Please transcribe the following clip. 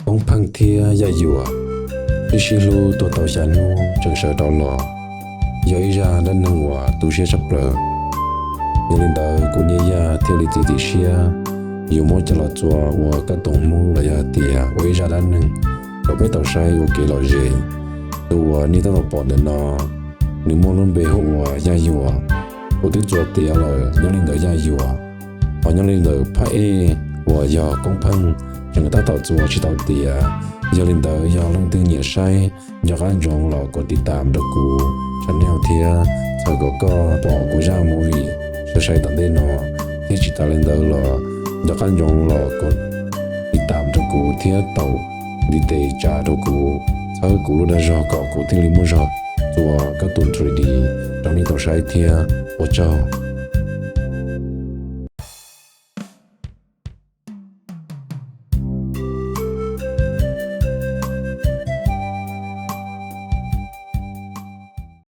Koob Pheej thiab Yaj Yuam sib sib hlub tuaj tau xya hnub tseem sawv rov los, yog ib zaj dab neeg uas tu siab tshaj plaws. Yog li ntawd kuv Nyiaj Yaj thiaj li txiav txim siab yuav muab coj los txuas ua kab toom hmoob los yog hais tias ua ib zaj dab neeg rau peb tau saib ua kev lom zem. Tus uas nej tab tom pom ntawm no, nws muaj lub npe hu ua Yaj Yuam. Kuv twb txuas tiav lawm nyob li ntawm Yaj Yuam, hos nyob li ntawm phab ej uas yog Koob Pheej tseem tab tom txuas tsis tau tiav. Yog li ntawd yog leej twg nyiam saib, nco qab ntsoov los kom tiv tam rau kuv channel thiab txhawm kom koj pom kuv zaj movie sai sai tom ntej no. Thiab tsis tas li ntawd los nco qab ntsoov los kom tiv tam rau kuv thiab taum ntiv tes tsa rau kuv, txhawb kuv lub dag zog kom kuv thiaj li muaj zog txuas kab toom three D rau nej tau saib thiab. Ua tsaug.